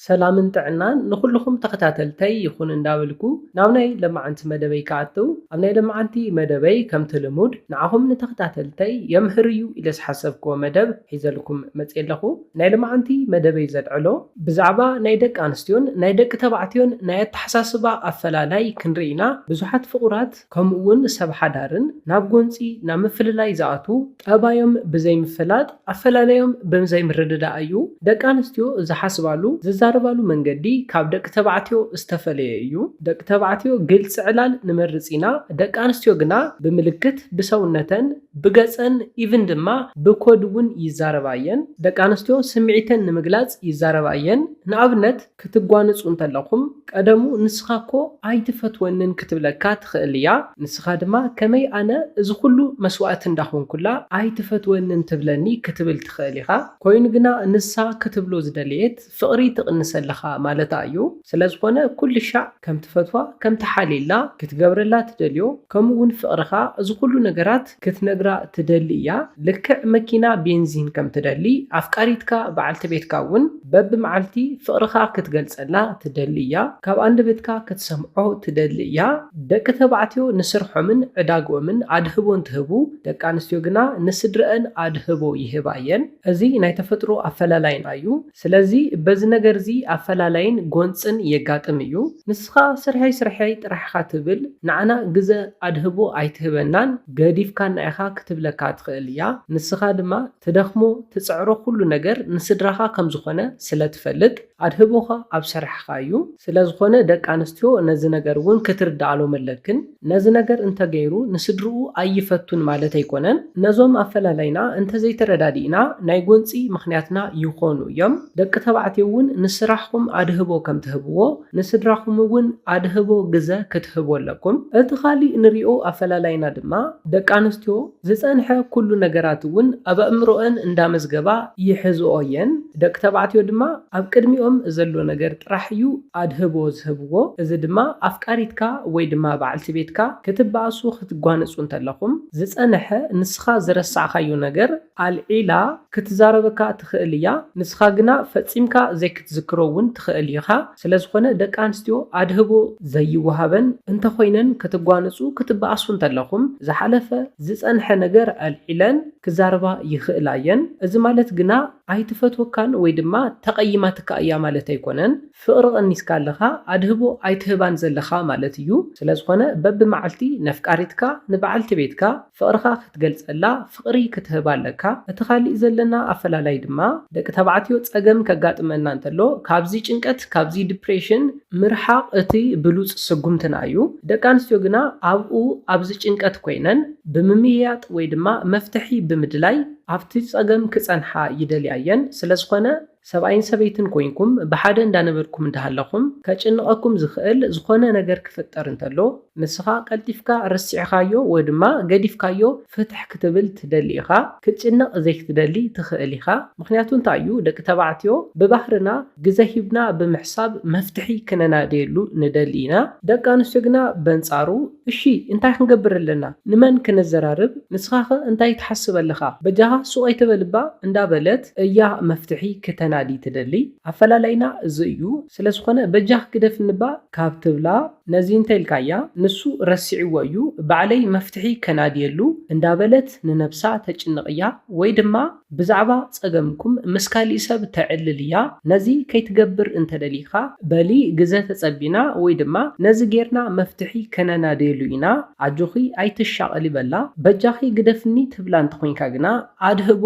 ሰላምን ጥዕናን ንኹልኹም ተኸታተልተይ ይኹን እንዳበልኩ ናብ ናይ ለማዓንቲ መደበይ ክኣትው፣ ኣብ ናይ ለማዓንቲ መደበይ ከምቲ ልሙድ ንዓኹም ንተኸታተልተይ የምህር እዩ ኢለ ዝሓሰብክዎ መደብ ሒዘልኩም መፅየ ኣለኹ። ናይ ለማዓንቲ መደበይ ዘልዕሎ ብዛዕባ ናይ ደቂ ኣንስትዮን ናይ ደቂ ተባዕትዮን ናይ ኣተሓሳስባ ኣፈላላይ ክንርኢ ኢና። ብዙሓት ፍቑራት ከምኡ እውን ሰብ ሓዳርን ናብ ጎንፂ ናብ ምፍልላይ ዝኣትዉ ጠባዮም ብዘይምፍላጥ ኣፈላላዮም ብዘይምርድዳእ እዩ። ደቂ ኣንስትዮ ዝሓስባሉ ዝዛረባሉ መንገዲ ካብ ደቂ ተባዕትዮ ዝተፈለየ እዩ። ደቂ ተባዕትዮ ግልፂ ዕላል ንመርፅ ኢና። ደቂ ኣንስትዮ ግና ብምልክት ብሰውነተን ብገፀን ኢቭን ድማ ብኮድ እውን ይዛረባ እየን። ደቂ ኣንስትዮ ስምዒተን ንምግላፅ ይዛረባ እየን። ንኣብነት ክትጓንፁ እንተለኹም ቀደሙ ንስኻ እኮ ኣይትፈትወንን ክትብለካ ትኽእል እያ። ንስኻ ድማ ከመይ ኣነ እዚ ኩሉ መስዋእቲ እንዳኾንኩላ ኣይትፈትወንን ትብለኒ ክትብል ትኽእል ኢኻ። ኮይኑ ግና ንሳ ክትብሎ ዝደለየት ፍቕሪ ትቕንሰልኻ ማለታ እዩ። ስለዝኾነ ኩሉ ሻዕ ከም ትፈትዋ ከም ትሓልየላ ክትገብረላ ትደልዮ ከምኡ እውን ፍቕርኻ እዚ ኩሉ ነገራት ክትነግራ ትደሊ እያ። ልክዕ መኪና ቤንዚን ከም ትደሊ ኣፍቃሪትካ በዓልቲ ቤትካ እውን በብመዓልቲ ፍቕርኻ ክትገልጸላ ትደሊ እያ። ካብ ኣንደበትካ ክትሰምዖ ትደሊ እያ። ደቂ ተባዕትዮ ንስርሖምን ዕዳግኦምን ኣድህቦ እንትህቡ ደቂ ኣንስትዮ ግና ንስድረአን ኣድህቦ ይህባ እየን። እዚ ናይ ተፈጥሮ ኣፈላላይና እዩ። ስለዚ በዚ ነገር እዚ ኣፈላላይን ጎንፅን የጋጥም እዩ። ንስኻ ስርሐይ ስርሐይ ጥራሕኻ ትብል ንዓና ግዘ ኣድህቦ ኣይትህበናን ገዲፍካና ኢኻ ክትብለካ ትኽእል እያ። ንስኻ ድማ ትደኽሞ ትፅዕሮ ኩሉ ነገር ንስድራኻ ከም ዝኾነ ስለ ትፈልጥ ኣድህቦኻ ኣብ ስራሕኻ እዩ። ስለ ዝኾነ ደቂ ኣንስትዮ ነዚ ነገር እውን ክትርድኣሎም ኣለክን። ነዚ ነገር እንተገይሩ ንስድርኡ ኣይፈቱን ማለት ኣይኮነን። ነዞም ኣፈላላይና እንተዘይተረዳዲእና ናይ ጎንፂ ምኽንያትና ይኾኑ እዮም። ደቂ ተባዕትዮ እውን ንስራሕኹም ኣድህቦ ከም ትህብዎ ንስድራኹም እውን ኣድህቦ ግዘ ክትህቡ ኣለኩም። እቲ ካሊእ ንሪኦ ኣፈላላይና ድማ ደቂ ኣንስትዮ ዝፀንሐ ኩሉ ነገራት እውን ኣብ ኣእምሮአን እንዳመዝገባ ይሕዝኦ እየን። ደቂ ተባዕትዮ ድማ ኣብ ቅድሚኦም ዘሎ ነገር ጥራሕ እዩ ኣድህቦ ዝህብዎ። እዚ ድማ ኣፍቃሪትካ ወይ ድማ በዓልቲ ቤትካ ክትበኣሱ ክትጓነጹ እንተለኹም ዝጸነሐ ንስኻ ዝረሳዕካዮ ነገር ኣልዒላ ክትዛረበካ ትኽእል እያ። ንስኻ ግና ፈጺምካ ዘይክትዝክሮ እውን ትኽእል ኢኻ። ስለዝኾነ ደቂ ኣንስትዮ ኣድህቦ ዘይወሃበን እንተኾይነን ክትጓነጹ ክትበኣሱ እንተለኹም ዝሓለፈ ዝጸንሐ ነገር ኣልዒለን ክዛረባ ይኽእላ እየን። እዚ ማለት ግና ኣይትፈትወካን ወይ ድማ ተቐይማትካ እያ ማለት ኣይኮነን። ፍቕሪ ቀኒስካ ኣለኻ፣ ኣድህቦ ኣይትህባን ዘለኻ ማለት እዩ። ስለዝኾነ በብመዓልቲ ነፍቃሪትካ ንበዓልቲ ቤትካ ፍቕርኻ ክትገልጸላ ፍቕሪ ክትህባ ኣለካ። እቲ ካሊእ ዘለና ኣፈላላይ ድማ ደቂ ተባዕትዮ ጸገም ከጋጥመና እንተሎ ካብዚ ጭንቀት ካብዚ ዲፕሬሽን ምርሓቕ እቲ ብሉጽ ስጉምትና እዩ። ደቂ ኣንስትዮ ግና ኣብኡ ኣብዚ ጭንቀት ኮይነን ብምምይያጥ ወይ ድማ መፍትሒ ብምድላይ ኣብቲ ጸገም ክጸንሓ ይደልያ እየን። ስለዝኾነ ሰብኣይን ሰበይትን ኮይንኩም ብሓደ እንዳነበርኩም እንዳሃለኹም ከጭንቐኩም ዝኽእል ዝኾነ ነገር ክፍጠር እንተሎ ንስኻ ቀልጢፍካ ረሲዕኻዮ ወይ ድማ ገዲፍካዮ ፍትሕ ክትብል ትደሊ ኢኻ። ክትጭነቕ ዘይክትደሊ ትኽእል ኢኻ። ምኽንያቱ እንታይ እዩ? ደቂ ተባዕትዮ ብባህርና ግዘ ሂብና ብምሕሳብ መፍትሒ ክነናድየሉ ንደሊ ኢና። ደቂ ኣንስትዮ ግና በንጻሩ እሺ እንታይ ክንገብር ኣለና? ንመን ክነዘራርብ? ንስኻኸ እንታይ ትሓስብ ኣለኻ? በጃኻ ሱቕ ኣይትበልባ እንዳበለት እያ መፍትሒ ክተናዲ ትደሊ። ኣፈላላይና እዚ እዩ። ስለዝኾነ በጃኽ ግደፍንባ ካብ ትብላ ነዚ እንተ ኢልካያ ንሱ ረሲዕዎ እዩ፣ ባዕለይ መፍትሒ ከናድየሉ እንዳበለት ንነብሳ ተጭንቕ እያ። ወይ ድማ ብዛዕባ ጸገምኩም ምስ ካሊእ ሰብ ተዕልል እያ። ነዚ ከይትገብር እንተደሊኻ በሊ ግዘ ተጸቢና ወይ ድማ ነዚ ጌርና መፍትሒ ከነናድየሉ ኢና፣ ኣጆኺ ኣይትሻቐሊ በላ። በጃኺ ግደፍኒ ትብላ እንተኾይንካ ግና ኣድህቦ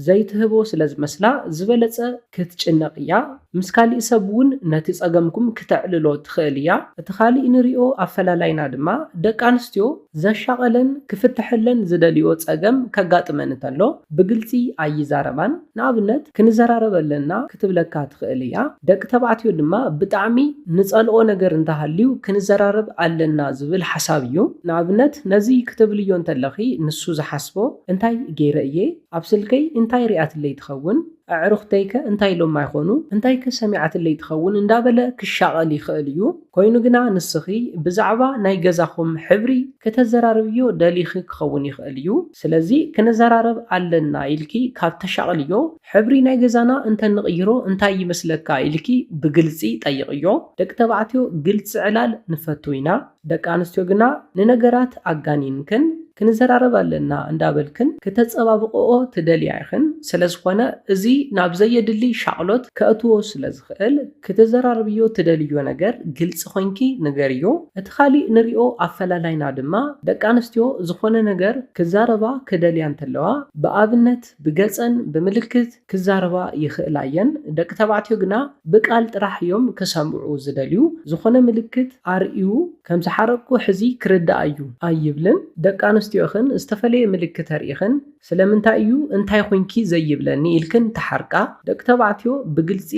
ዘይትህቦ ስለ ዝመስላ ዝበለጸ ክትጭነቕ እያ። ምስ ካሊእ ሰብ እውን ነቲ ጸገምኩም ክተዕልሎ ትኽእል እያ። እቲ ካሊእ ንሪኦ ኣፈላላይና ድማ ደቂ ኣንስትዮ ዘሻቐለን ክፍተሐለን ዝደልዮ ጸገም ከጋጥመን እንተሎ ብግልጺ ኣይዛረባን። ንኣብነት ክንዘራረብ ኣለና ክትብለካ ትኽእል እያ። ደቂ ተባዕትዮ ድማ ብጣዕሚ ንጸልኦ ነገር እንተሃልዩ ክንዘራረብ ኣለና ዝብል ሓሳብ እዩ። ንኣብነት ነዚ ክትብልዮ እንተለኺ ንሱ ዝሓስቦ እንታይ ገይረ እየ ኣብ ስልከይ እንታይ ሪኣትለይ ትኸውን? ኣዕሩኽተይከ እንታይ ኢሎማ ይኾኑ? እንታይከ ሰሚዓትለይ ትኸውን? እንዳበለ ክሻቐል ይኽእል እዩ። ኮይኑ ግና ንስኺ ብዛዕባ ናይ ገዛኹም ሕብሪ ከተዘራርብዮ ደሊኺ ክኸውን ይኽእል እዩ። ስለዚ ክንዘራረብ ኣለና ኢልኪ ካብ ተሻቕልዮ፣ ሕብሪ ናይ ገዛና እንተንቕይሮ እንታይ ይመስለካ ኢልኪ ብግልጺ ጠይቕዮ። ደቂ ተባዕትዮ ግልጺ ዕላል ንፈቱ ኢና። ደቂ ኣንስትዮ ግና ንነገራት ኣጋኒንክን ክንዘራረብ ኣለና እንዳበልክን ክተጸባብቕኦ ትደልያ ኢኽን። ስለ ዝኾነ እዚ ናብ ዘየድሊ ሻቕሎት ከእትዎ ስለ ዝኽእል፣ ክትዘራርብዮ ትደልዮ ነገር ግልጺ ኮይንኪ ንገርዮ። እቲ ካሊእ ንሪኦ ኣፈላላይና ድማ ደቂ ኣንስትዮ ዝኾነ ነገር ክዛረባ ክደልያ እንተለዋ ብኣብነት ብገጸን ብምልክት ክዛረባ ይኽእላ እየን። ደቂ ተባዕትዮ ግና ብቃል ጥራሕ እዮም ክሰምዑ ዝደልዩ። ዝኾነ ምልክት ኣርእዩ ከም ዝሓረቅኩ ሕዚ ክርዳእ እዩ ኣይብልን። ደቂ ኣንስትዮኽን ዝተፈለየ ምልክት ኣርኢኽን ስለምንታይ እዩ እንታይ ኮይንኪ ዘይብለኒ ኢልክን ተሓርቃ። ደቂ ተባዕትዮ ብግልጺ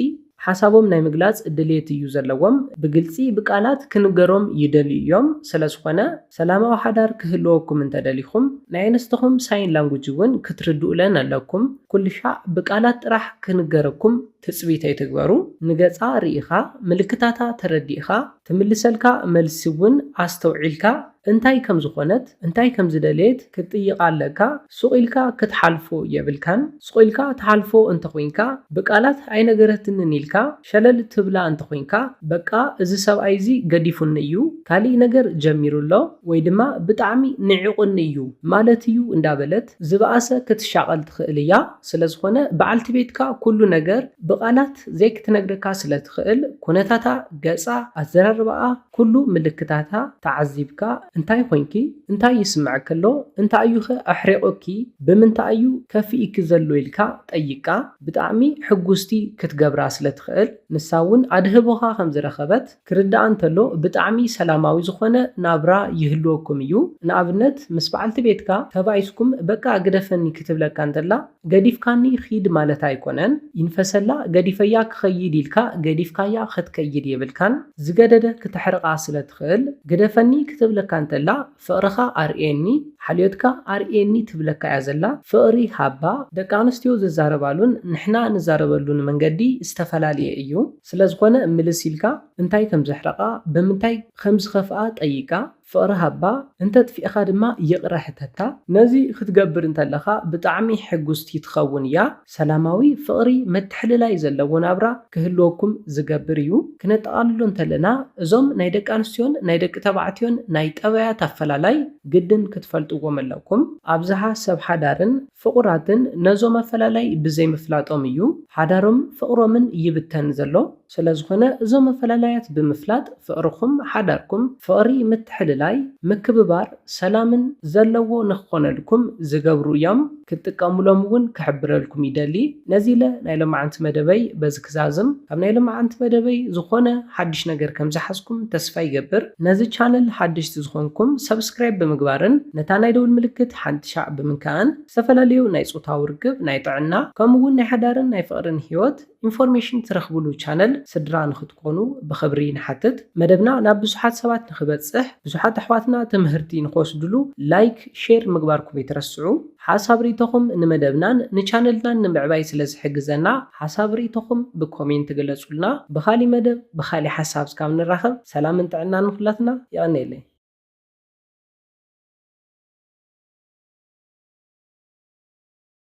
ሓሳቦም ናይ ምግላጽ ድሌት እዩ ዘለዎም። ብግልጺ ብቃላት ክንገሮም ይደልዩ እዮም። ስለ ዝኾነ ሰላማዊ ሓዳር ክህልወኩም እንተደሊኹም ናይ ኣንስትኹም ሳይን ላንጉጅ እውን ክትርድኡለን ኣለኩም። ኩልሻዕ ብቃላት ጥራሕ ክንገረኩም ትጽቢት ኣይትግበሩ። ንገጻ ርኢኻ፣ ምልክታታ ተረዲእኻ፣ ትምልሰልካ መልሲ እውን ኣስተውዒልካ እንታይ ከም ዝኾነት እንታይ ከም ዝደለየት ክትጥይቓ ኣለካ። ሱቕ ኢልካ ክትሓልፎ የብልካን። ሱቕ ኢልካ ትሓልፎ እንተኾይንካ ብቃላት ኣይነገረትንን ኢልካ ሸለል ትብላ እንተኾይንካ በቃ እዚ ሰብኣይ እዚ ገዲፉኒ እዩ፣ ካሊእ ነገር ጀሚሩ ኣሎ ወይ ድማ ብጣዕሚ ንዒቑኒ እዩ ማለት እዩ እንዳበለት ዝበኣሰ ክትሻቐል ትኽእል እያ። ስለ ዝኾነ በዓልቲ ቤትካ ኩሉ ነገር ብቃላት ዘይክትነግረካ ስለ ትኽእል ኩነታታ፣ ገጻ፣ ኣዘራርባኣ ኩሉ ምልክታታ ተዓዚብካ እንታይ ኮይንኪ እንታይ ይስምዐኪ ኣሎ እንታይ እዩኸ ኣሕሪቑኪ ብምንታይ እዩ ከፊእኪ ዘሎ ኢልካ ጠይቃ ብጣዕሚ ሕጉስቲ ክትገብራ ስለ ትኽእል ንሳ እውን ኣድህቦኻ ከም ዝረኸበት ክርዳኣ እንተሎ ብጣዕሚ ሰላማዊ ዝኾነ ናብራ ይህልወኩም እዩ። ንኣብነት ምስ በዓልቲ ቤትካ ተባኢስኩም በቃ ግደፈኒ ክትብለካ እንተላ ገዲፍካኒ ኺድ ማለት ኣይኮነን። ይንፈሰላ ገዲፈያ ክኸይድ ኢልካ ገዲፍካያ ክትከይድ የብልካን። ዝገደደ ክተሕርቓ ስለ ትኽእል ግደፈኒ ክትብለካ እንተላ ፍቕርኻ ኣርእየኒ፣ ሓልዮትካ ኣርእየኒ ትብለካ እያ ዘላ። ፍቕሪ ሃባ። ደቂ ኣንስትዮ ዝዛረባሉን ንሕና ንዛረበሉን መንገዲ ዝተፈላለየ እዩ። ስለ ዝኾነ ምልስ ኢልካ እንታይ ከም ዘሕረቓ ብምንታይ ከም ዝኸፍኣ ጠይቃ። ፍቕሪ ሃባ፣ እንተጥፊእኻ ድማ ይቕረ ሕተታ። ነዚ ክትገብር እንተለኻ ብጣዕሚ ሕጉስቲ ትኸውን እያ። ሰላማዊ፣ ፍቕሪ፣ ምትሕልላይ ዘለዎ ናብራ ክህልወኩም ዝገብር እዩ። ክነጠቓልሎ እንተለና እዞም ናይ ደቂ ኣንስትዮን ናይ ደቂ ተባዕትዮን ናይ ጠባያት ኣፈላላይ ግድን ክትፈልጥዎም ኣለኩም። ኣብዝሓ ሰብ ሓዳርን ፍቑራትን ነዞም ኣፈላላይ ብዘይምፍላጦም እዩ ሓዳሮም ፍቕሮምን ይብተን ዘሎ። ስለ ዝኾነ እዞም ኣፈላላያት ብምፍላጥ ፍቕርኹም፣ ሓዳርኩም፣ ፍቕሪ፣ ምትሕልላይ፣ ምክብባር፣ ሰላምን ዘለዎ ንክኾነልኩም ዝገብሩ እዮም። ክትጥቀሙሎም እውን ክሕብረልኩም ይደሊ። ነዚ ኢለ ናይ ሎማዓንቲ መደበይ በዚ ክዛዝም። ካብ ናይ ሎማዓንቲ መደበይ ዝኾነ ሓድሽ ነገር ከም ዝሓዝኩም ተስፋ ይገብር። ነዚ ቻነል ሓደሽቲ ዝኾንኩም ሰብስክራይብ ብምግባርን ነታ ናይ ደውል ምልክት ሓንቲ ሻዕ ብምንካእን ዝተፈላለዩ ናይ ጾታዊ ርክብ፣ ናይ ጥዕና ከምኡ እውን ናይ ሓዳርን ናይ ፍቕርን ህይወት ኢንፎርሜሽን ትረኽብሉ ቻነል ስድራ ንኽትኮኑ ብኽብሪ ንሓትት። መደብና ናብ ብዙሓት ሰባት ንኽበጽሕ ብዙሓት ኣሕዋትና ትምህርቲ ንኽወስድሉ ላይክ፣ ሼር ምግባርኩም ኣይትረስዑ። ሓሳብ ርእይቶኹም ንመደብናን ንቻነልናን ንምዕባይ ስለ ዝሕግዘና ሓሳብ ርእይቶኹም ብኮሜንት ግለጹልና። ብኻሊእ መደብ ብኻሊእ ሓሳብ እስካብ ንራኸብ ሰላምን ጥዕናን ንኹላትና። የቐንየለይ።